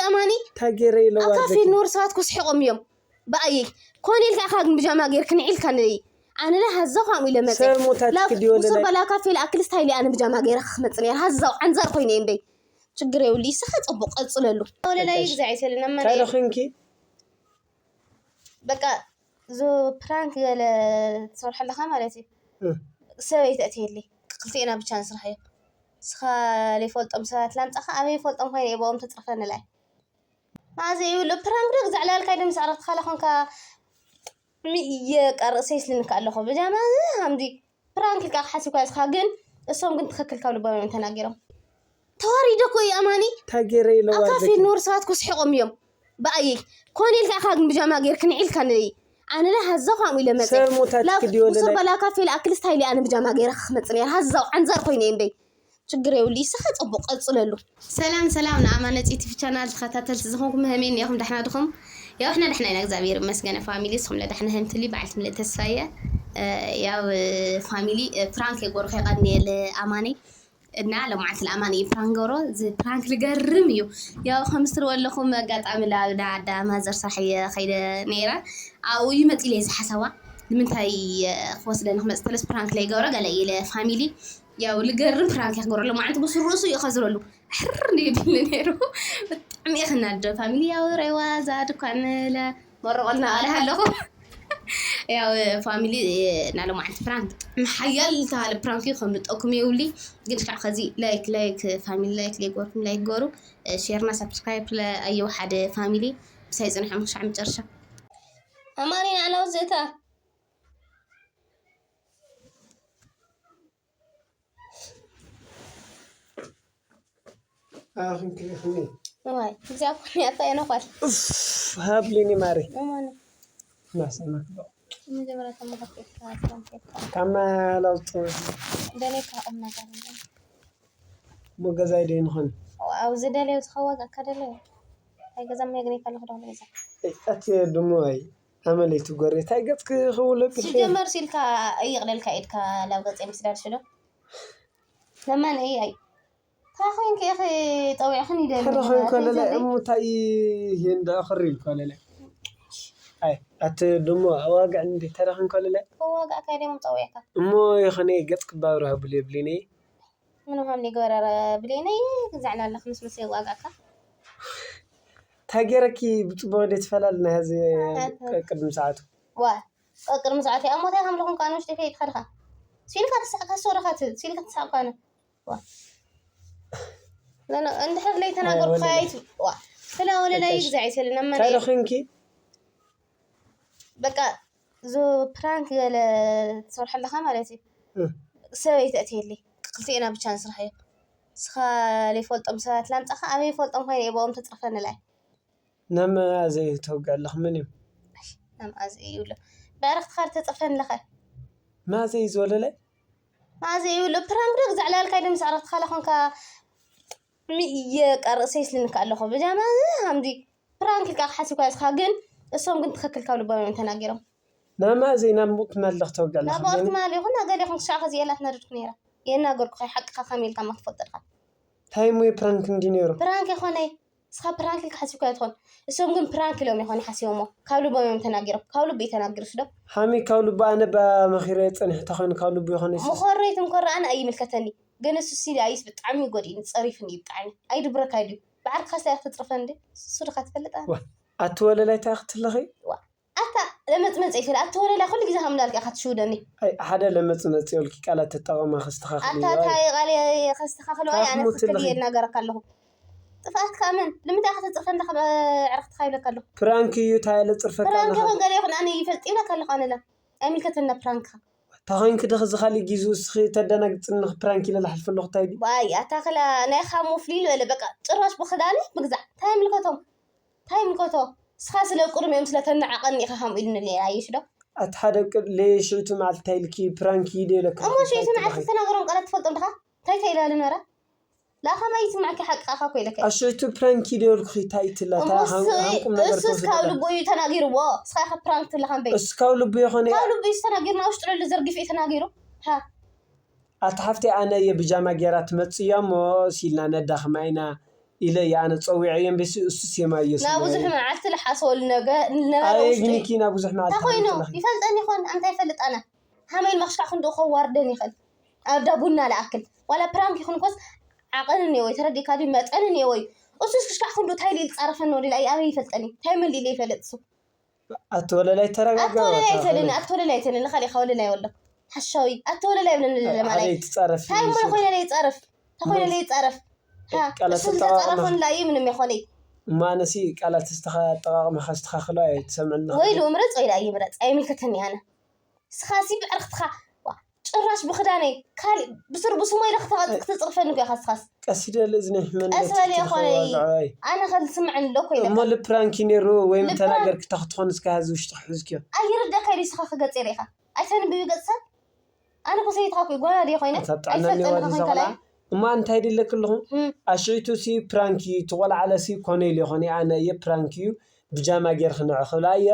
ኣማኒ እንታይ ገይረ ኢለዋ ኣካፊ ዘኪ? ኑር ሰባት ክስሕቆም እዮም። ብኣየይ ኮን ኢልካ ኢኻ ግን ብጃማ ጌርክ ንዒልካ ንለይ ኣነ ለ ሃዛ ኳም ኢለ መፀ ሰብ ሞታት ላክ ክድዮ ውፅእ ለላይ በላ ካፌ ልኣክል ስታይል ኣነ ብጃማ ጌረ ክመፅ ነር ሃዛው ዓንዛር ኮይነ እየ እምበይ ችግር የብሉ ይስኻ ፅቡቅ ቀፅለሉ ወለላይ እሺ። ግዛዕ ይሰልና መን ካለ ኹንኪ በቃ ዞ ፕራንክ ገለ ትሰርሐ ኣለኻ ማለት እዩ እ። ሰበይቲ ኣእትየለይ ክልቲኤና ብቻ ንስራሕ እዩ ስኻ ዘይፈልጦም ሰባት ላምፃኻ ኣበይ ይፈልጦም ኮይነ እየ ብኦም ተፅርፈኒ ላይ ማዘ ይብሉ ፕራንክ ዶ ግዛዕ ላልካ ዶ ምስ ኣረትኻ ለኾንካ ምየ ቀርእ ሰይስልንካ ኣለኹ ብጃማ ሃምዲ ፕራንክ ኢልካ ክሓስብካ እስኻ ግን እሶም ግን ትኽክል ካብ ልቦም እዮም ተናጊሮም ተዋሪደ እኮ እዩ ኣማኒ እንታይ ገይረ ኢለዋ ኣካፊ ዘኪ? ኑር ሰባት ክስሕቆም እዮም ብኣየይ ኮን ኢልካ ኢኻ ግን ብጃማ ጌርክ ንዒልካ ንለይ ኣነ ለ ሃዛ ኳም ኢለ መፀ ሰብ ሞታት ላክ ክድዮ ውፅእ ለላይ በላ ካፌ ልኣክል ስታይል ኣነ ብጃማ ጌረ ክመፅ ነር ሃዛው ዓንዛር ኮይነ እየ እምበይ ችግር የብሉ ይስኻ ፅቡቅ ቀፅለሉ ሰላም ሰላም ንኣማነፂ ቲቪ ቻናል ተኸታተልቲ ዝኾንኩም ምህሜን እኒኹም ዳሕና ድኹም ያው ሕና ዳሕና ኢና እግዚኣብሔር ይመስገን ፋሚሊ ስኹም ለዳሕና ህምትሊ በዓልቲ ምልእ ተስፋየ ያው ፋሚሊ ፕራንክ የጎርኸ የቐንየለ ኣማኒ እና ለማዓልቲ ለኣማኒ እዩ ፕራንክ ገብሮ እዚ ፕራንክ ልገርም እዩ ያው ከም ስትሪእዎ ኣለኹም ኣጋጣሚ ላብዳ ኣዳ ማዘር ስራሕ እየ ኸይደ ነይረ ኣብኡ ይመፅ ኢለ ዝሓሰዋ ንምንታይ ክወስደኒ ክመፅ ተለስ ፕራንክ ለይገብረ ገለ ኢለ ፋሚሊ ያው ልገርም ፕራንክ እየ ክገብረሉ መዓልቲ ብስሩ ርእሱ እዩ ከዝረሉ ሕር ይብል ነይሩ ብጣዕሚ እየ ክናዶ ፋሚሊ ያው ረዋ እዛ ድኳን ለ መረቆልና ኣለ ኣለኹ ያው ፋሚሊ ናሎም ዓንቲ ፕራንክ ብጣዕሚ ሓያል ዝተባለ ፕራንክ እዩ ከምልጠኩም የብሊ ግን ከዓ ከዚ ላይክ ላይክ ፋሚሊ ላይክ ሌጎርኩም ላይክ ገሩ ሼርና ሳብስክራይብ ኣየው ሓደ ፋሚሊ ምሳይ ፅንሖም ክሻዕ መጨረሻ ኣማኒ ንዓና ውፅእታ ኣኽንክልኽኒ እዋይ እዚኣ ኮንያታ የነኳል ሃብሊኒ ማሪ እማኒ ናሰማክሎ መጀመርያ ተመኻፊልካ ተንፌልካ ካማ ላውጥ ደሌካ ቁም ነገር እንደ ሞ ገዛይ ደይ ንኾን ኣብ ዝደለዮ ዝኸዋግ ኣካደለዮ ኣይ ገዛ መግኒ ካለኹ ዶ ገዛ ኣቲ ድሞ ኣይ ኣመለይ ትጎሪ እንታይ ገጽ ክውለቅ ሲጀመር ሲልካ እይቕለልካ ኢድካ ላብ ገጽ ምስዳድ ሽዶ ለማን እይ ኣይ ታኾይንክ ኢኺ ጠዊዕኽን ይደሊ ሕረ ኾይን ኮለለ እሙታይ ይህንዳ ኽሪ ኢል ኮለለ ኣይ ኣቲ ድሞ ኣዋግዕ እንዲ ተረኽን ኮለለ ዋጋእካ ደሞ ጠዊዕካ እሞ ይኸነ ገጽ ክባብር ሃብሉ የብሊኒ ምንም ከም ሊግበረረ ብሌነይ ግዛዕና ኣለኽ ምስ ምስ ዋጋእካ እንታይ ገይረኪ ብፅቡቅ ደ ትፈላል ናይ ሀዚ ቅድሚ ሰዓቱ ዋ ቅድሚ ሰዓት እያ እሞታይ ከም ዝኾንካ ንውሽጢ ከይድ ከድኻ ሲልካ ትስዕካ ሶረኻ ትብል ሲልካ ትስዕካ ነ እንድሕር ለይተናገርኩ ካይት ዋ ስለ ወለላይ ግዛዕ ይሰልና መን እንታይ ደኺንኪ በቃ ዞ ፕራንክ ገለ ትሰርሐ ኣለኻ ማለት እዩ ሰበይቲ ኣእትየለይ ክልቲኤና ብቻ ንስራሕ እዩ እስኻ ዘይፈልጦም ሰባት ላምፃኻ ኣበይ ይፈልጦም ኮይነ እየ ብኦም ተፅርፈኒ ላይ ናብ መኣዘይ ተውግዕ ኣለኽ መን እዩ ናምኣዘይ ይብሎ ብዕረኽትኻ ተፅርፈኒ ኣለኸ መኣዘይ እዩ ዝወለለ መኣዘይ ይብሎ ፕራንክ ዶ ግዛዕ ላልካይ ዶ ምስ ዕረኽትኻ ለኾንካ ምየ ቀርእሰ ይስልንካ ኣለኹ ብጃማ ሃምዲ ፕራንክ ኢልካ ክሓስብካ እስኻ ግን እሶም ግን ትኽክል ካብ ልቦም እዮም ተናጊሮም ናማ ዘይና ምቑት መልኽ ተወግዕና ናባኦት ትማል ይኹን ኣገል ይኹን ክሻዕ ከዚ የላት ነርድኩ ነይራ የናገርኩ ከይ ሓቅኻ ከመይ ኢልካ ማ ትፈልጠልካ ታይም ወይ ፕራንክ እንዲ ነይሩ ፕራንክ ይኾነይ እስኻ ፕራንክ ኢልካ ሓሲብካ ትኾን እሶም ግን ፕራንክ ኢሎም ይኾን ሓሲቦሞ ካብ ልቦም እዮም ተናጊሮም ካብ ልቡ እዩ ተናጊሩ ስዶ ሓሚ ካብ ልቡ ኣነ ባ መኺረ የጸንሕ ተኾይኑ ካብ ልቡ ይኾነ ምኾረይ ትምኮረ ኣነ ኣይምልከተኒ ግን እሱ ሲዲ ኣይስ ብጣዕሚ ጎዲእኒ ጸሪፍኒ እዩ ብጣዕሚ ኣይድብረካ ድዩ ብዓርካ ስታይ ክትጥርፈ እንዲ እሱ ድካ ትፈልጥ ኣነ ኣቲ ወለላይ ታይ ክትለኺ ኣታ ለመጽመጽ ይትል ኣቲ ወለላይ ኩሉ ግዜ ከም እንዳልካ ኢካ ትሽውደኒ ኣይ ሓደ ለመጽመጽ የብልኪ ቃላት ተጠቐማ ከስተኻኽል ኣታ ታይ ቃል ከስተኻኽል ወይ ኣነ ትክክል እየ እናገረካ ኣለኹ ጥፍኣትካ መን ንምንታይ ኢካ ተጽርፈ እንዳ ዕረክትካ ይብለካ ኣለኹ ፕራንክ እዩ ታይ ለጽርፈካ ፕራንክ ይኹን ገለ ይኹን ኣነ ይፈልጥ ይብለካ ኣለኹ ኣነ ላ ኣይምልከተና ፕራንክካ ተኾይንኪ ዶ ኸዚ ኻሊእ ጊዙ እስኺ ተደናግጽኒ ፕራንክ ኢለ ልሓልፍ ኣለኹ ታይ ድዩ? ዋይ ኣታ ኸላ ናይ ኻሞ ፍልይ ዝበለ በቃ ጭራሽ ብኽዳነ ምግዛዕ ታይ ይምልከቶም ታይ ይምልከቶ እስኻ ስለ ቅድሚኦም ስለ ተነዓቐኒ ኢኻ ኻምኡ ኢሉኒ ነይሩ ኣየሽ ዶ? ኣቲ ሓደ ለየሽቱ መዓልቲ ታይ ኢልኪ ፕራንክ እዩ ዶ ኢለካ እሞ ሸይቱ መዓልቲ ተናገሮም ቃላት ትፈልጦም ድኻ? ታይ ታይ ኢላ ልነበራ? ላኻ ማይ ይስማዕኪ ሓቅኻ እኮ ኢለካ እዩ። ኣሸቱ ፕራንክ ይደልኩኺ እንታይ ትላ እታ እሞ እሱ- ሃንቁም ነገር እሱስ ካብ ተወስደ ልቡ እዩ ተናጊርዎ። እስኻ ኢኻ ፕራንክ ትብለኻ እምበይ። እሱ ካብ ልቡ ይኾነ ካብ ልቡ እዩ ተናጊሩ ናብ ውሽጢ ልዕሊ ዘርጊፉ እዩ ተናጊሩ። ሃ ኣታ ሓፍቲ ኣነ እየ ብጃማ ጌራ ትመጽእ እያ እሞ ሲልና ነዳኽማ ኢና ኢለ እየ ኣነ ጸዊዐዮ እምበሲ እሱስ የማዮ ስለ ናብዙሕ መዓልቲ ልሓሰወሉ ነገ ነበረ ውሽጡ እዩ። ኣየግኒኪ ናብ ብዙሕ መዓልቲ እንታይ ኮይኑ ሓሚልክለኺ። ይፈልጠኒ ይኾን ኣንታ ይፈልጥ ኣነ ሃመይ መኽሽካ ክንድኡ ከዋርደን ይኽእል ኣብዳ ቡና ልኣክል ዋላ ፕራንክ ይኹን ኮስ ዓቐን እኒኦ ወይ ተረዲእካ ድዩ መጠን እኒኦ ወይ እሱስ ክሽካዕ ክንድኡ እንታይ ኢሉ ይፃረፈኒ ወዲላ እዩ ኣበይ ይፈልጠኒ እንታይ መን ኢለ ይፈልጥ እሱ ኣቲ ወለላይ ተረጋጋ ኣቲ ወለላይ ኣይተለኒ ኣቲ ወለላይ ኣይተለኒ ካሊእ ከወለላይ ወሎ ሓሻዊ ኣቲ ወለላይ ይብለኒ ለማላይ ሓደይ ትጻረፊ እንታይ እሞ ኮይነ ለይጻረፍ ተኮይነ ለይጻረፍ ቃላት እሱ ተጠቃቕማ ዝጸረፈን ላዩ ምንም ይኾነ እማ ኣነሲ ቃላት ዝተኻ ኣጠቃቕማ ከስተኻኽሎ እየ ትሰምዕኒ ወይ ልኡ ምረጽ ወይ ላዩ ምረጽ ኣይምልከተኒ ኣነ ስኻሲ ብዕርክትኻ ጭራሽ ብክዳነይ ካሊእ ብስር ብስሞይ ኢለ ክትፅርፈኒ እኮ ኢኻ ስኻስ ቀስ ኢለ ልእዝኒ ሕመኒ ቀስ በል ይኾነይ ኣነ ከልስምዐን ኣለኩ ኢለ እሞ ልፕራንኪ ነይሩ ወይም ተናገር ክታ ክትኾን እስከ ሃዚ ውሽጢ ክሕዝክዮ ኣይርደካ ኢሉ ስኻ ክገፅ ሪኢኻ ኣይተንብቢ ገፅሰብ ኣነ ኮ ሰበይትኻ ኮ ጓና ድየ ኮይነ እታ ጥዕና እኒዋ ኣይፈልጠኒ ድዩ እዛ ኮይንካ ቆልዓ? እሞ እንታይ ድለክ ኣለኹ? እም። ኣሽዒቱ ሲ ፕራንክ እዩ፣ እቲ ቆልዓ ለሲ ኮነ ኢሉ ይኾነ ኣነ እየ ፕራንክ እዩ ብጃማ ጌርክ ንዕ ክብላ እየ።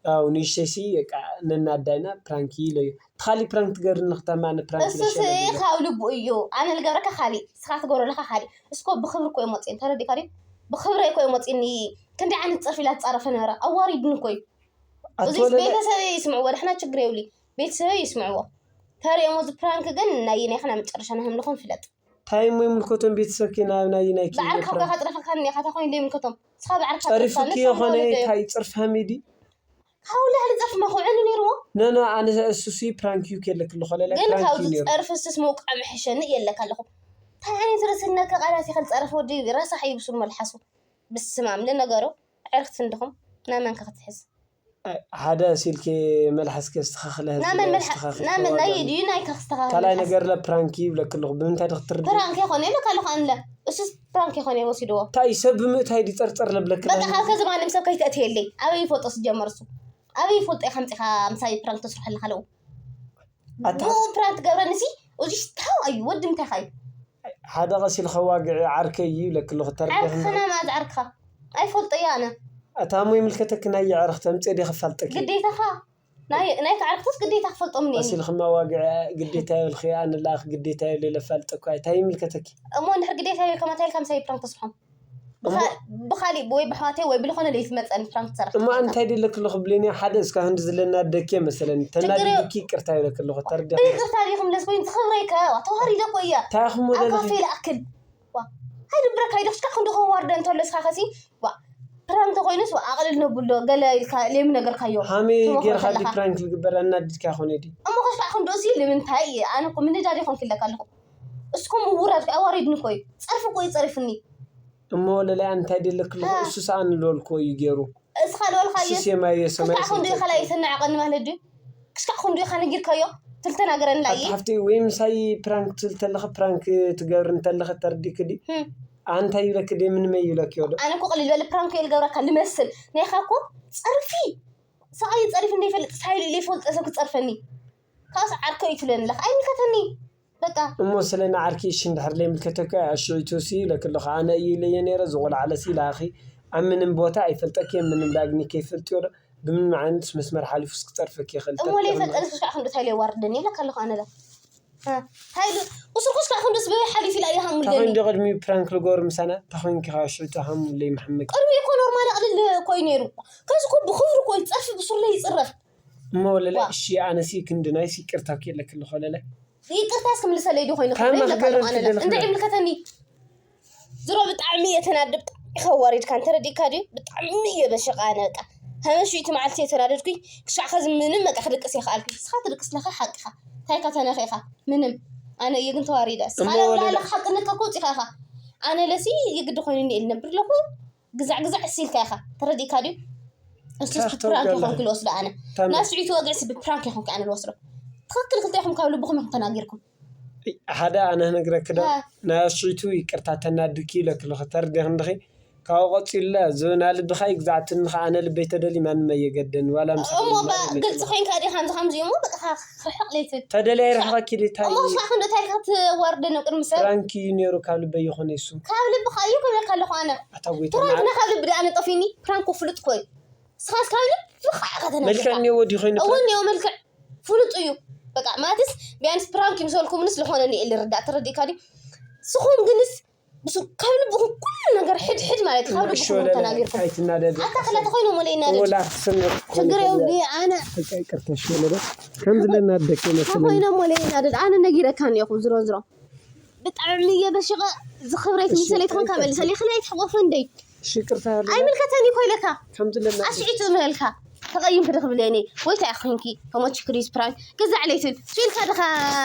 ያው ንእሽተይ ሲ በቃ ነናዳይና ፕራንክ እዩ ኢለ እዩ። እቲ ካሊእ ፕራንክ ትገርኒ ክተማ ኣነ ፕራንክ እሱ ሲ ኢለ ካብ ልቡ እዩ ኣነ ልገብረካ ካሊእ ስኻ ትገብሮ ኣለኻ ካሊእ እስኮ ብክብሪ እኮ እዮም ወፅእን ተረዲእካ ድዩ ብክብረይ እኮ እዮም ወፅእኒ ክንደይ ዓይነት ፀርፊ ኢላ ትፃረፈ ነበረ ኣዋሪድኒ እኮ እዩ እዚ ኣትወለደ ቤተሰበይ ይስምዕዎ ደሕና ችግር የብሉ ቤተሰበይ ይስምዕዎ ተርእየሞ እዚ ፕራንክ ግን ናይናይ ክና መጨረሻ ናይ ህምልኹም ፍለጥ እንታይ እሞ ይምልከቶም ቤተሰብኪ ናብ ናይ ናይ በዓል ካብካ ከጥረፈካ እኒኻ እንታይ ኮይኑ ዘይምልከቶም ንስኻ በዓል ጸሪፉኪ የኾነ እንታይ ጽርፍ ሃሚዲ ካብ ላዕሊ ጸርፍ መኹዕኒ ነይርዎ ነኖ ኣነ እሱሲ ፕራንክ እዩ ከለክ ኣለኾ ለለ ግን ፕራንክ ካብዚ እዩ ነይሩ ጸርፍስስ ምውቃዕ ምሕሸኒ የለካ ኣለኹ እንታይ ዓይነት ርእሲ ነከ ቃላት ይኸል ጸረፍ ወዲ ረሳሕ እዩ ብሱል መልሓሱ ብስማም ለነገሩ ዕርክቲ እንድኹም ናመንከ ክትሕዝ ሓደ ሲልኪ መልሓስኪ ኣስተኻኽለ ህዝቢ ናመን መልሓ ኣስተኻኽልኪ ናመን ናይ ዋጋ ድዩ ናይ ከኽስተኻኽል ካልኣይ ነገር ለ ፕራንክ ይብለኪ ኣለኹ ብምንታይ ዲ ክትርድእ ፕራንክ የኾነ ኢለካ ኣለኹ ኣንለ እሱስ ፕራንክ የኾነ ወሲድዎ እንታይ ሰብ ብምእታይ ድዩ ጸርጸር ለብለኪ በቃ ካብ ከዚ ማንም ሰብ ከይተእትየለይ ኣበይ ይፈልጦ ስጀመር እሱ ኣበይ ይፈልጦ ኢኻ ምፂኻ ምሳይ ፕራንክ ተስርሐልካ ለው ኣታ ብኡ ፕራንክ ትገብረኒ ሲ እዙ ሽታው እዩ ወዲ ምንታይ ኻ እዩ ሓደ ቀስ ኢልካ ዋግዒ ዓርከይ እዩ ኢለኪ ኣለኹ ተረዲእኺ ዓርክና ማለት ዓርክኻ ኣይፈልጦ እየ ኣነ ኣታ እሞ ይምልከተኪ ናይ የዕርኽቲ ኣምፅእ ድየ ከፋልጠኪ ግዴታኻ ናይ ናይካ ዓርክቶስ ግዴታ ክፈልጦም እኒአኒ ቀስ ኢልክማ ዋግዒ ግዴታ ይብልኺ ኣነ ለኣኽ ግዴታ ይብለ ኢለ ፋልጠ እኳ እንታይ ይምልከተኪ እሞ እንድሕር ግዴታ ይብል ከማታይ ከም ሰብ ፕራንክ ተስርሖም ብኻሊእ ወይ ብኣሕዋተይ ወይ ብልኾነ ለይቲ መፀኒ ፕራንክ ትሰርሕ እሞ ኣንታይ ድለክ ኣለኹ ብሌኒ ሓደ እስካ ክንዲ ዝለናደኪ መሰለኒ ተናዲድኪ ይቅርታ ይብለክ ኣለኹ ተርዲያ ብይቅርታ ዲኹም ለስ ኮይኑ ዝኽብረይ ከ ተዋሪደ እኮ እያ እንታይ ኢኹም ኣብ ወለለኺ ካፌ ልኣክል ኣይድብረካ ኢዶ ክስካ ክንዲ ከዋርደ እንተሎ እስካ ከሲ ፕራንክ ተኮይኑስ ኣቅልል ነብሎ ገለ ኢልካ ሌም ነገርካዮ ሃመይ ትመክሮ ጌርካ ከለካ። ድዩ ፕራንክ ዝግበር ኣናዲድካ ይኮነ ድዩ እሞ ከስካ ክንዲ እሲ ንምንታይ ኣነ እኮ ምንዳድ ይኮንክ ኢለካ ኣለኹ እስኩም ምውራድ ኣዋሪድኒ እኮ እዩ ፀርፊ እኮ እዩ ፀሪፍኒ እሞ ለለያ እንታይ ደለክ ኣለኹ እሱ ሰኣን ልበልክዎ እዩ ገይሩ እስኻ ልበልካዮ እሱስ የማየ ሰማይ ክስካዕ ክንዱ ኢኻ ላይ ተናዕቀኒ ማለት ድዩ ክስካዕ ክንዱ ኢኻ ነጊርካዮ ትልተናገረኒ ላይ ኣቲ ሓፍተይ ወይ ምሳይ ፕራንክ ትብል ተለኺ ፕራንክ ትገብሪ እንተለኺ ተረዲእኪ ድዩ ኣንታይ ይብለኪ ድየ ምንም ኣይብለኪ ዶ ኣነ እኮ ቅልል በለ ፕራንክ እየ ልገብረካ ልመስል ናይኻ እኮ ፀርፊ ሰብኣይ ፀሪፍ እንደይፈልጥ ስታይል ኢለ ይፈልጦ ሰብ ክፀርፈኒ ካብስ ዓርከ እዩ ትብለኒ ኣለኻ ኣይምልከተኒ በቃ እሞ ስለ ንዓርኪ እሺ እንድሕር ለይምልከተካ ኣሽዒቱ ሲ ኢለክ ኣለኹ ኣነ እዩ ኢለዮ ነይረ ዝቆልዓለ ሲ ኢላኺ ኣብ ምንም ቦታ ኣይፈልጠኪ ምንም ዳግኒ ከይፈልጥዮ ዶ ብምንም ዓይነት መስመር ሓሊፉስ ክፀርፈኪ ይኽእል እሞ ተጠቂምና ለይፈልጠንስ ክሻዕ ክንዱ እንታይ ለይዋርደኒ ይብለካ ኣለኹ ኣነ ለ እንታይ ኢሉ ቁስርኩስ ከዓ ክንዱስ በበይ ሓሊፉ ኢላ እያ ሃሙ እንታይ ኢለኒ ዲ ቅድሚ ፕራንክ ልገሩ ምሳና እንታይ ኮይንኪ ከዓ ሽዑ ሃሙ ለይምሓመኪ ቅድሚ እኮ ኖርማል ኣቕልል እኮ እዩ ነይሩ ከዚ እኮ ብኽብሪ እኮ እዩ ፀርፊ ብሱር ለይፅረፍ እሞ ወለለ እሺ ኣነሲ ክንዲ ናይስ ይቅርታ ክየለክ ኣለኹ ወለለ ይቅርታ እስኪ ምልሰለይ ዶ ኮይኑ እንታይ ክብለካ መኽገረ ኣለኹ ኣነ ትደልክ እንታይ ይምልከተኒ ዝሮ ብጣዕሚ እየ ተናደ ብጣዕሚ ኢኻ ዋሪድካ እንተረዲእካ ድዩ ብጣዕሚ እየ በሸቃ ኣነ በቃ ሃመን ሽይቲ መዓልቲ እየ ተናደድኩ ክሻዕ ከዚ ምንም በቃ ክድቅስ የኽኣልኩ ንስኻ ትድቅስ ለኻ ሓቅኻ እንታይ ኢኻ ተነኺእኻ ምንም ኣነ እየ ግን ተዋሪደ ስኻ እሞ ለካ ወለላ ሓቅነትካ እኮ ውፂኻ ኢኻ ኣነ ለሲ የግዲ ኮይኑኒ እየ ልነብር ኣለኹ ግዛዕ ግዛዕ እሲ ኢልካ ኢኻ ተረዲእካ ድዩ እሱስ ፕራንክ ይኾንኩ ልወስዶ ኣነ ናብ ስዒቱ ወግዕሲ ብፕራንክ ይኾንኩ ኣነ ልወስዶ ትኽክል ክልተ ኢኹም ካብ ልብኹም ኢኹም ተናጊርኩም ሓደ ኣነ ክነግረኪ ዶ ናይ ኣሽቱ ይቅርታ ተናድድኪ ኢለኪ ኣለኹ ተረዲእኺ እንድኺ ካብኡ ቀፂሉለ ዝብና ልብኻ ይግዛዕትኒ ከዓ ኣነ ልበይ ተደልዩ ማንም ኣየገደኒ ዋላ ምሳኺ እሞ ባ- ንማርያም ግልፂ ኮይንካ ዲኻ ከምዚ ከምዚ እሞ በቃ ርሕቕ ለይትብል ተደልያ ይርሕቐኪ ዶ እንታይ እሞ እዩ? ክሳዕ ክንዶ እንታይ ኢልካ ክትዋርደኒ ኣብ ቅድሚ ሰብ ፕራንክ እዩ ነይሩ ካብ ልበይ ይኾነ ይሱ ካብ ልብኻ እዩ ክብለካ ኣለኹ ኣነ ኣታ ጎይታ ፕራንክ መዓር- ና ካብ ልቢ ዲኣ ነጠፊኒ ፕራንክ ፍሉጥ ኮይ ስኻስ ካብ ልብኻ ኢኻ ተናጊርካ መልክዕ እኒኦ ወዲ ኮይኑ እወ እኒኦ መልክዕ ፍሉጥ እዩ በቃ ማለትስ ቢያንስ ፕራንክ ይምሰልኩምንስ ዝኾነ እኒኤ ልርዳእ ተረዲእካ ድዩ ስኹም ግንስ ብስ ካብ ልብኹም ኩሉ ነገር ሕድ ሕድ ማለት ካብ ልብኹም ተናጊርኩም። ኣታ ክላ ተኾይኖም ወለ ይናደድ። ችግር የብሉ። ኣነ ይቅርታ ሽወለደ ከም ዝለናደቅ ይመስለኒ። ተኾይኖም ወለ ይናደድ። ኣነ ነጊረካ እኒኹ ዝሮ ዝሮ ብጣዕሚ እየ በሽቐ። ዝኽብረይት ሚሰለይ ትኾንካ መልሰለይ። ክላይ ትሕቆፈ እንደይ ሽቅርታ ኣይምልከተኒ እኮ ኢለካ። ከም ዝለና ኣስዒቱ እምበልካ ተቐይም ክድኽብለኒ ወይ ታይ ኮንኪ ከሞች ክሪስ ፕራንክ ገዛ ዕለይትን ስኢልካ ድኻ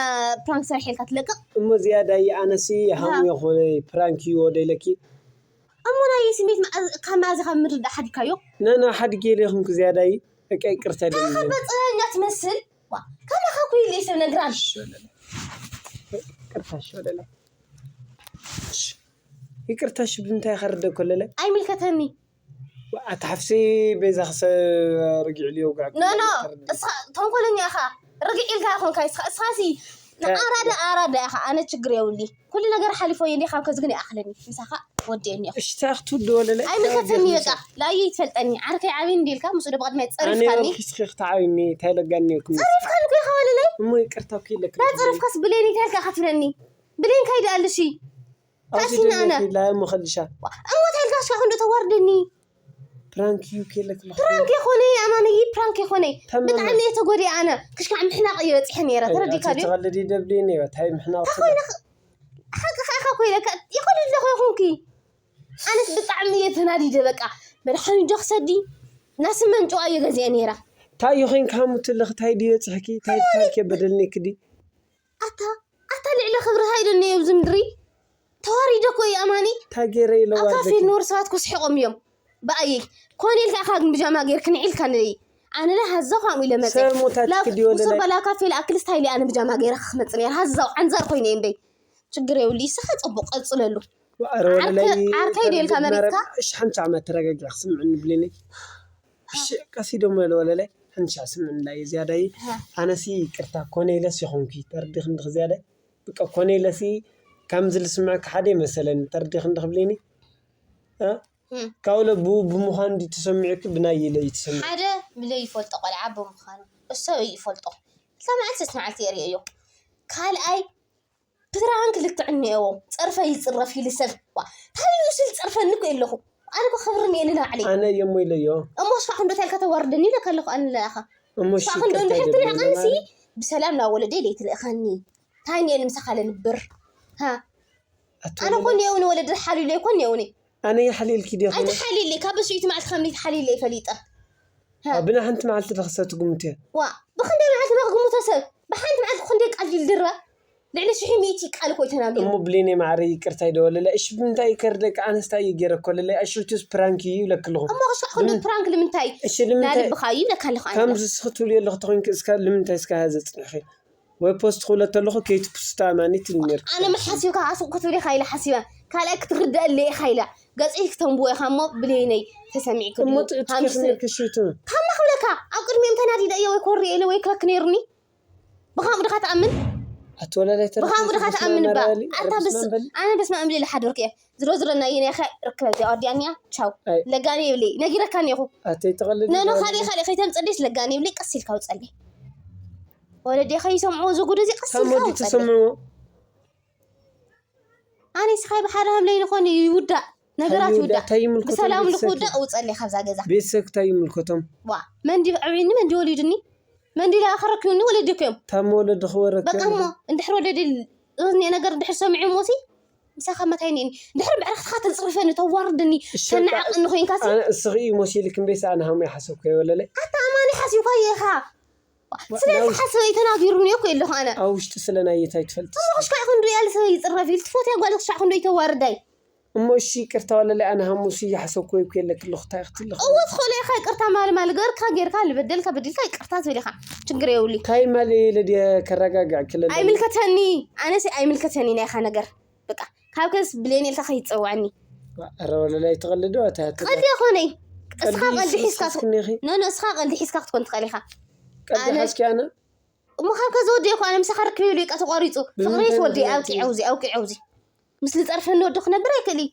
ፕራንክ ሰሪሕ ኢልካ ትለቅቕ። እሞ ዝያዳይ ኣነሲ ሃም የኾነ ፕራንክ እዩ ወደ ኢለኪ። እሞ ናይ ስሜት ካብ መኣዚ ካብ ምርዳእ ሓዲካዮ። ነና ሓድጌ ኢለ ይኹንኩ ዝያዳይ በቃ ይቅርታ ኢለ ካኸ በጽለኛ ትመስል። ዋ፣ ከማኻ ኩ ኢለ ሰብ ነግራል። ይቅርታ ሽ ወለለ ይቅርታ ሽ ብምንታይ ከርደ ኮለለ። ኣይምልከተኒ። ኣታ ሓፍሲ በዛ ክሰ ርግዕ ኢሉ ይውጋዕ። ኖ ኖ፣ እስኻ ተንኮለኛ ኢኻ። ርግዕ ኢልካ ይኾንካ እስኻ። እስኻሲ ንኣራዳ ኣራዳ ኢኻ። ኣነ ችግር የብሊ። ኩሉ ነገር ሓሊፎ እየ እንዴ ካብ ከዚ ግን ይኣኽለኒ። ምሳኻ ወዲአኒ እየ። እሽታ ክትውዲ ወለለ ኣይምልከተኒ። በቃ ላየ ይትፈልጠኒ። ዓርከይ ዓብይ እንዲልካ ምስኡ ደብቐድመ ኣነ ጸሪፍካኒ። ወኪስኺ ክትዓብኒ እንታይ ለጋኒ ይኩም። ጸሪፍካኒ እኮ ኢኻ ወለለይ። እሞ ይቅርታ እኮ ኢለክ። ዳጸረፍካስ ብሌን እንታይ ኢልካ ክትብለኒ? ብሌን ካይዳ ኣለሽ። ታሲና ኣነ። ላየ መኸልሻ። እሞ እንታይ ኢልካ ሽካ ክንዶ ተዋርደኒ? ፕራንክ እዩ ከለክ። ፕራንክ የኾነ ኣማነይ ፕራንክ የኾነ። ተመለስ። ብጣዕሚ እየ ተጎዲኣ ኣነ። ክሽካዕ ምሕናቕ እየ በጺሐ ነይረ። ተረዲካ ድዩ? ተቐልዲ ደብሊ ነይረ። ታይ ምሕናቕ? ተኾይነ ሓቂ ኸኣ ኮይነ ይኹን ኣለኹ ይኹንኪ። ኣነስ ብጣዕሚ እየ ተናዲደ በቃ። መድሓኒት ዶ ክሰዲ ናስ መንጭዋ እየ ገዚአ ነይራ። ታይ ኮይንካ ሙትልኽ ታይ ድዮ ጽሕኪ ታይ ታልከ በደልኒ ክዲ። ኣታ ኣታ ልዕሊ ክብሪ ሃይደኒ ኣብዚ ምድሪ ተዋሪደ እኮ እየ ኣማኒ። ታይ ገይረ ኢለ ኣብ ዋርደኪ? ካፌ ዝነበሩ ሰባት ክስሕቖም እዮም። ብኣየይ ኮነ ኢልካ ኢኻ ግን ብጃማ ገይርክ ንዒልካ ንደይ። ኣነ ለ ሃዛው ከምኡ ኢለ መጸ። ሰብ ሞታት ላብ ክድዮ ቁሱር ለላይ። በላ ካፌ ለኣክል ስታይል ኣነ ብጃማ ገይረ ክመጽ ነይረ። ሃዛው ዓንዛር ኮይነ እየ እምበይ። ችግር የብሉ። ይስኻ ጽቡቕ ቀጽለሉ። ኣረ ዓርከ-፣ ወለላይ ዓርከይ ደልካ ተረጋግእ መሬትካ? እሺ ሓንቲ ዓመት ተረጋጊ ክስምዕኒ ብሌኒ። እሺ ቀሲ ደሞ ወለላይ ሓንቲ ሻዕ ስምዕኒ ላይ ዝያዳይ። ሃ። ኣነሲ ይቅርታ ኮነ ኢለስ ይኾንኩ። ተረዲኽ እንድኽ ዝያዳይ። በቃ ኮነ ኢለሲ ከምዚ ልስምዐካ ሓደ ይመሰለኒ። ተረዲኽ እንድኽ ብሌኒ። እ? እም። ካብኡ ለቡ ብምዃን እንዲ ተሰሚዑኪ ብናይ ኢለ እዩ ተሰሚዑ። ሓደ ብለይ ይፈልጦ ቆልዓ ብምዃኑ። እሱ እዩ ይፈልጦ። ክልተ መዓልቲ ሶስት መዓልቲ የርእየዮ። ካልኣይ ፕራንክ ልክዕ እኒአዎ። ጸርፈ ይጽረፍ ኢሉ ሰብ። ዋ፣ እንታይ እዩ ስል ጸርፈኒ እኮ የለኹ። ኣነ እኮ ክብሪ እኒአኒ ንባዕለይ። ኣነ እየ እሞ ኢለዮ። እሞ እስኻ ክንዶ እንታይ ኢልካ ተዋርደኒ ኢለካ ኣለኹ ኣነ ለኣኻ። እሞ እሺ እስኻ ክንዶ ይቅርታ እንድሕር ይገብረለይ ትንዕቀንሲ ማለት። ብሰላም ናብ ወለደይ ደይትልእኸኒ። እንታይ እኒአኒ ምሳኻ ለንብር? ሃ? ኣነ ኣትወለደ። ኮን የውኒ ወለደ ሓሊሉ ይኮን የውኒ። ኣነ ይሓሊልኪ ድየ ኮይነ? ኣይትሓሊለይ፣ ካብ ብስዒቲ መዓልቲ ካብ ንይቲ ሓሊለይ ፈሊጠ። ሃ። ብና ሓንቲ መዓልቲ ደኽሰ ትግምት እየ። ዋ፣ ብኽንደይ መዓልቲ ዶ ክግምቶ ሰብ? ብሓንቲ መዓልቲ ክንደይ ቃል ድልድራ? ልዕሊ ሽሕ ሚእቲ ቃል እኮ እዩ ተናጊሩ። እሞ ብሌኔ ማዕረ ይቅርታ ይደወለለ። እሺ ብምንታይ ይከር ደቂ ኣንስታይ እዩ ገይረ እኮ ለለ። እሺ እቱስ ፕራንክ እዩ ይብለክ ኣለኹ። እሞ ክሻዕ ክንዶ ብም-፣ ፕራንክ ልምንታይ? እሺ ልምንታይ? ናልብኻ እዩ ይብለካ ኣለኹ ኣነ። ከምዚ ስኽትብሉ የለኹ ተኾይንክ እስካ ልምንታይ እስካ ዘጽንኺ? ወይ ፖስት ክብሎ ተለኹ ከይትፕስታ ኣማኒት ነርክ። ኣነ መሓሲብካ ኣስቕ ክትብል ኢኻ ኢለ ሓሲበ። ካልኣይ ክትርደኣለይ ኢኻ ኢለ። ገጸይ ክተንብቦ ኢኻ እሞ ብሌነይ ተሰሚዕክ እሞ ድዩ? ጥዕጥዕ ሃምስ-፣ ክብል ክሽቱ። ካማ ክብለካ ኣብ ቅድሚኦም ተናዲደ እየ ወይ ኮሪ ኢለ ወይ ክበክ ነይሩኒ። ብኻምኡ ድኻ ትኣምን? ኣትወለላይ ተረፍ ብኻምኡ ድኻ ክትስማ ትኣምን እባ። መራሊ ኣታ ኣረፍ በስ-፣ ስማ በል። ኣነ በስመ ኣብ ልዕሊ ሓደርክ እየ። ዝሮ ዝሮ ናይ ናይኸ ርክበ እዚኣ ወዲኣንያ። ቻው። ኣይ። ለጋኒ ይብለይ። ነጊረካ እኒኹ። ኣተይ ተቐልዲ ነኖ ተቐልዲ። ካልእ ካልእ ከይተምጽእ ደስ ለጋኒ ይብለይ። ቀስ ኢልካ ውጸለይ። ወለዴ ከይሰምዑ እዚ ጉድ እዚ ቀስ ኢልካ ታሞዲ ውጸለይ። ተሰምዑ። ኣነ ስኻይ ብሓደ ሃምለይ ንኾን ይውዳእ። ነገራት እንታይ ይውዳእ? ይውዳእ። እንታይ ይምልከቶም ብሰላም ቤተሰብ? ልክውዳእ ውጸለይ ካብዛ ገዛ። ቤተሰብ እንታይ ይምልከቶም? ዋ፣ መን ድዩ ዕብይኒ፣ መን ድዩ ወሊዱኒ? መን ድዩ ላኸረክብኒ? ወለዴ እኮ እዮም። ታሞ ወለዲ ክወረክ በቃ እዮም። እሞ፣ እንድሕር ወለዲ እዝኒ ነገር እንድሕር ሰሚዑ ሞሲ፣ ምሳኻ መታይ ነኒ። እንድሕር ብዕረኽትኻ ተጽርፈኒ፣ ተዋርድኒ፣ እሺ፣ በቃ ተናዕቕኒ ኮይንካሲ። ኣነ እስኺ እዩ መሲልክ እምበይስ ኣነ ሃሙ ይሓሰብኩ ይወለለይ። ኣታ ኣማኒ ሓሲብካዮ ኢኻ። ዋ፣ ስለዚ ናው- ሓሰበይ ተናጊሩኒ እኮ ኣለኹ ኣነ። ኣብ ውሽጢ ስለ ናይ የታይ ትፈልጥ እሞ እስኪ? ክሻዕ ክንዱ እያ ልሰበይ ይጽረፍ ኢል ትፎት እያ ጓል ክሻዕ ክንዱ ይተዋርዳይ። እሞ እሺ ይቅርታ ወለለይ ኣነ ሃሙስ እየ ሓሰብኩ ወይ ኩ የለክ ኣለኹ እንታይ ክትልኽ? እወ ትኽእሎ ኢኻ ይቅርታ ማል ማል ገርካ ጌርካ ልበደልካ በዲልካ ይቅርታ ትብል ኢኻ። ችግር የብሉ። እንታይ ማል ኢለ ድየ ከረጋግዕ ክለለ? ኣይምልከተኒ። ኣነሲ ኣይምልከተኒ ናይኻ ነገር። በቃ ካብ ከስ ብሌን ኢልካ ከይትጸውዐኒ። ኧረ ወለላይ ትቐልድ ዶ ኣታ ትቐልድ? ቀልዲ ኣይኮነይ። እስኻ ቀልዲ ቀልዲ ሒዝካ ይስስክኒ ኢኺ? ኖ፣ ኖ፣ እስኻ ቀልዲ ሒዝካ ክትኮን ትኽእል ኢኻ። ቀልዲ ኣነ ሓዝኪ ኣነ? እሞ ካብ ከዚ ወዲ እኮ ኣነ ምሳኻ ርክብ ኢሉ እዩ ተቋሪጹ። ፍቕሪ ብምንታይ ትወዲ ምኽንያት ኣብቂዐ እዩ? ውዚ፣ ኣብቂዐ ውዚ። ምስ ልጸርፈኒ ወዲ ክነብር ኣይክእል እዩ።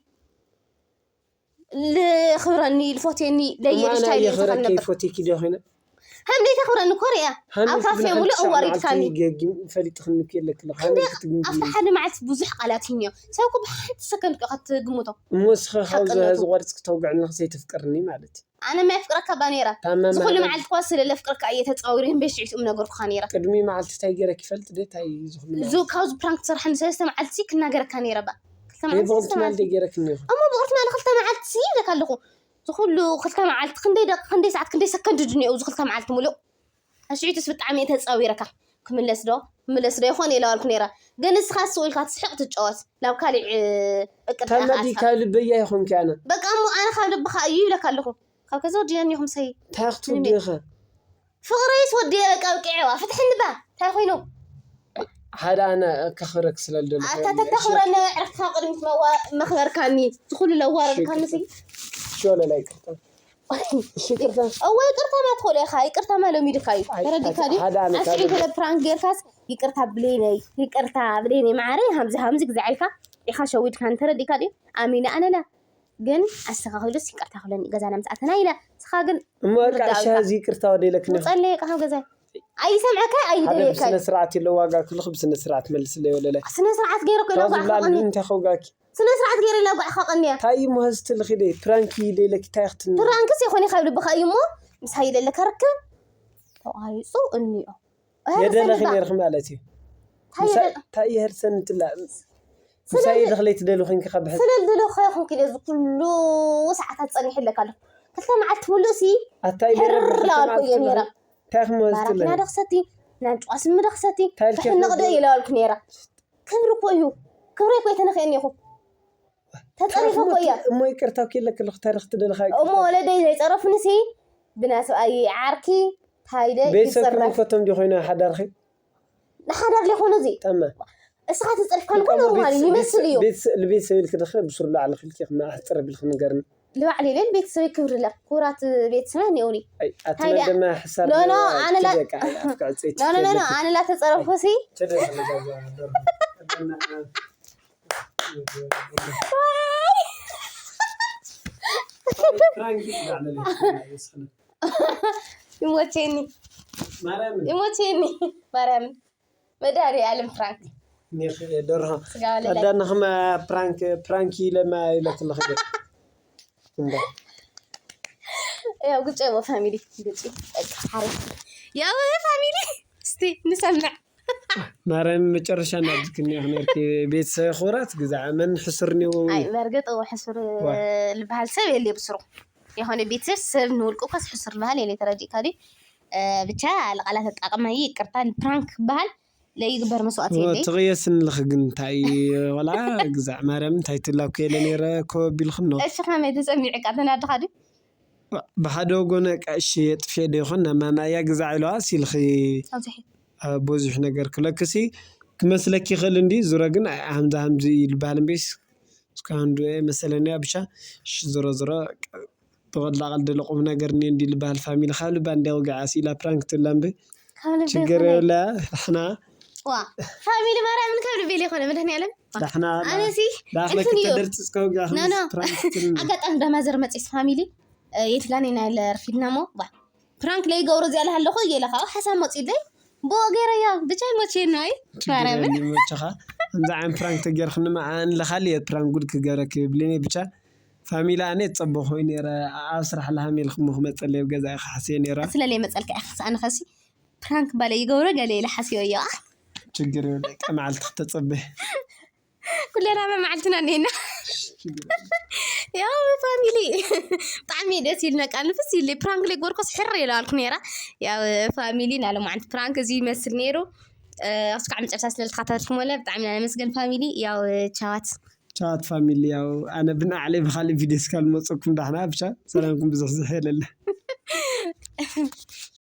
ልኽብረኒ፣ ልፎትየኒ፣ እማ ኣነ ለየሽታይ ኣየኽብረኪ ክነብር። ይፎትየኪ ድዮ ኮይነ? ሃም ዘይተኽብረኒ ኮርያ ኣብ ካፌ ሙሉእ እዋሪድካኒ ፈሊጥኽኒ የለክለ ኣብታ ሓደ መዓልቲ ብዙሕ ቃላት ይኒዮ ሰብ እኮ ብሓንቲ ሰከንድ ክትግምቶ እሞ እስኸ ካብ ዝቆርፅ ክተውግዕኒ ዘይተፍቅርኒ ማለት እዩ ኣነ ማይ ፍቅረካ ባ ነይራ ዝኩሉ መዓልቲ ኳ ስለ ለፍቅረካ እየ ተፃዊሩ ህምቤ ሽዒት እም ነገርኩካ ነይራ ቅድሚ መዓልቲ እንታይ ገይረ ክፈልጥ ደ እንታይ ዝኩሉ እዚ ካብዚ ፕራንክ ትሰርሐኒ ሰለስተ መዓልቲ ክናገረካ ነይረ ባ ብቅልቲ ማል ደ ገይረክ እኒኹ እሞ ብቅልቲ ማል ክልተ መዓልቲ ይብለካ ኣለኹ ዝኩሉ ክልተ መዓልቲ ክንደይ ደቂ ክንደይ ሰዓት ክንደይ ሰከንድ ድንዮ እዚ ክልተ መዓልቲ ሙሉእ ኣስዒቱስ ብጣዕሚ እየ ተፃዊረካ ክምለስ ዶ ክምለስ ዶ ይኾን ኢለ ዋልኩ ነይረ ግን እስኻ ስቕ ኢልካ ትስሕቕ ትጫወት ናብ ካሊእ እቅድ ተመዲ ካብ ልበይ ኣይኾንኪ ኣነ በቃ እሞ ኣነ ካብ ልብኻ እዩ ይብለካ ኣለኹ ካብ ከዚ ወዲና እኒኹም ሰይ እንታይ ክትወዲኻ ፍቕረይስ ወዲየ በቃ ኣብቂዐዋ ፍትሕኒ ባ እንታይ ኮይኑ ሓደ ኣነ ከኽብረክ ስለ ልደለኹ ኣታ ተተኽብረኒ ዕርፍትኻ ቅድሚት መዋ- መኽበርካኒ ዝኹሉ ለዋረድካኒ ሲ ሾለላ ይቅርታ እሺ ይቅርታ እወ ይቅርታ ማ ትኽእሉ ኢኻ ይቅርታ ማ ሎሚድካ እዩ ተረዲካ ድዩ ሓደ ዓመት ኣስዒ ኣለ። ገለ ፕራንክ ጌርካስ ይቅርታ ብሌነይ ይቅርታ ብሌነይ ማዓረይ ሃምዚ ሃምዚ ግዛዕ ኢልካ ኢኻ ሸዊድካኒ ተረዲካ ድዩ ኣሚነ ኣነላ ግን ኣስተኻኺሉስ ይቅርታ ክብለኒ ገዛና ምስ ኣተና ኢለ ንስኻ ግን እሞ በቃ እሺ ሕዚ ይቅርታ ወደ ኢለክኒ ውፀለይ ካብ ገዛ ኣይሰምዐካ ሓደ ኣይደልየካ ብስነ ስርዓት የለ ዋጋ ክልኽ ብስነ ስርዓት መልስለይ ወለለ ስነ ስርዓት ገይረ እኮ ኢለ ካብ ዝብላ ጓዕካ ቀንየ እንታይ ከውጋኪ ስነ ስርዓት ገይረ ኢለ ጓዕካ ቀንየ እንታይ እሞ ህዝቲ ልኺደ ፕራንክ ይደ ኢለኪ እንታይ ክትኒ ፕራንክስ ይኾን ኢኻ ብልብኻ እዩ እሞ ምሳይ ይደለካ ርክብ ተቋሪፁ እኒኦ የደለኺ ነርኺ ማለት እዩ እንታይ የህርሰን ትላ ምሳይ ደኽለይ ትደሊ ኮንኪ ካብ ሕዚ ስለ ዝደለኹ ይኹንኪ እዚ ኩሉ ሰዓታት ፀኒሕለካ ኣለኹ ክልተ መዓልቲ ሙሉእ ሲ ኣታይ ሕር ለዋልኩ እየ ነይረ እንታይ ክመዝትለ ባራኪና ደኽሰቲ ናንጭዋ ስሚ ደኽሰቲ ፍሕንቕ ዶ ኢለዋልኩ ነይረ ክብሪ እኮ እዩ ክብረይ እኮ የተነኽአኒ ኢኹ ተፀሪፈ እኮ እያ እሞ ይቅርታ እኮ የለክልኩ ታሪክ ትደልኻ እሞ ወለደይ ዘይፀረፉኒ ሲ ብናይ ሰብኣይ ዓርኪ ታይደ ቤተሰብ ይፅረፍ ክምልከቶም እንዲ ኮይኖ ሓዳርኺ ንሓዳር ሊኾኑ እዚ ጠመ እስኻ ትፀርፍካ ንኮ ኖርማል ይመስል እዩ ንቤተሰብ ኢልክ ደኸ ብሱር ላዕሊ ክልክ ክማሕፅር ብልክ ንገርኒ ንባዕለይ ለን ቤተሰበይ ክብርለ ክቡራት ቤተሰብ እኒኦኒ ኣትመደመ ሕሳብ ኖኖ ኣነ ላ ኖኖ ኣነ ላ ተፀረፍኩ ሲ ይሞቼኒ ይሞቼኒ ማርያምን መድሃኒኣለም ፕራንክ ኒኽ ደርሆ ስጋ በለለ ቀዳንኽማ ፕራንክ ፕራንክ ኢለማ ኢለትልኽ እንዳ ያው ግጭ ፋሚሊ ግጭ ሓሪፍ ያው ፋሚሊ እስቲ ንሰምዕ ማርያም መጨረሻ እናድክኒ ክነርኪ ቤተሰብ ክቡራት ግዛዕ መን ሕስር ኒው ኣይ መርገጥ ሕሱር ዝበሃል ሰብ የለ ብስሩ የኾነ ቤተሰብ ሰብ ንውልቁ ኮስ ሕሱር ዝበሃል የለ ተረዲእካ ዲ ብቻ ለቃላት ኣጣቅማ ይቅርታ ፕራንክ ክበሃል ለይግበር መስዋእቲ የለይ ትቕየስንልኽ ግን እንታይ ወላ ግዛዕ ማርያም እንታይ ትላኩ የለ ነይረ ኮቢልኽኖ እሺ ከመይ ተሰሚዑ ቃ ተናድኻ ድዩ ብሓደ ወገነ ቀሺ የጥፍየ ዶ ይኾን ናብ ማማያ ግዛዕ ኢለዋ ሲልኺ ብዙሕ ነገር ክለክሲ ክመስለኪ ይኽእል እንዲ ዙረ ግን ሃምዚ ሃምዚ ይልበሃል እምበይስ እስካሁን ዶ መሰለኒ ብቻ እሺ ዞሮ ዞሮ ብቐላ ቀልዲ ለቁም ነገር እኒ እንዲ ልበሃል ፋሚሊ ካብ ልባ እንዲያ ወግዓ ሲላ ፕራንክ ትብላ እምበይ ችግር የብላ ዳሕና ፋሚሊ ማርያምን ካብ ልቤ ዘይኮነ መድሃኒኣለም ዳሕና ኣነሲ ዳሕና እንትን እዩ። ክተደርፅፅ ከውግዓ ኖ፣ ኖ። ኣጋጣሚ በማዘር መፅስ ፋሚሊ የትጋኔና ያለ ርፊድና ሞ ባ ፕራንክ ለይገብሮ እዚኣ ለሃለኹ እየ ለካ ሓሳብ መፂለይ ብኦ ገይረያ ብቻ ይመቼና እዩ ማርያምን ይመቸኻ ከምዚ ዓይነት ፕራንክ ተገይርክንማ ኣንለኻል እየ ፕራንክ ጉድ ክገብረክ ብሌኒ ብቻ ፋሚላ ኣነ ዝፀበኹ ነረ ኣብ ስራሕ ለሃም ኢልክሞ ክመፀለይ ኣብ ገዛ ኢኻ ሓስየ ነረ ስለለይ መፀልካ ኢኻ ኣነ ኸሲ ፕራንክ ባለ ይገብሮ ገለ ኢለ ሓስዮ እዮ ችግር የብለ ቀ መዓልቲ ክተፀበ ኩለና መማዕልትና እኒና ያው ፋሚሊ ብጣዕሚ ደስ ኢልና ቃል ንፍስ ኢለ ፕራንክ ለይ ጎርኮስ ሕር ኢለ ኣልኩ ነይራ ያው ፋሚሊ ናለማዓንቲ ፕራንክ እዚ ይመስል ነይሩ እስካዕ መጨረሻ ስለዝተኸታተልኩምለ ብጣዕሚ ኢና ነመስገን ፋሚሊ ያው ቻዋት ቻት ፋሚሊ ያው ኣነ ብናዕለይ ብካሊእ ቪድዮ እስካል መፀኩም ዳሕና ብቻ ሰላምኩም ብዙሕ ዝሕ የለለ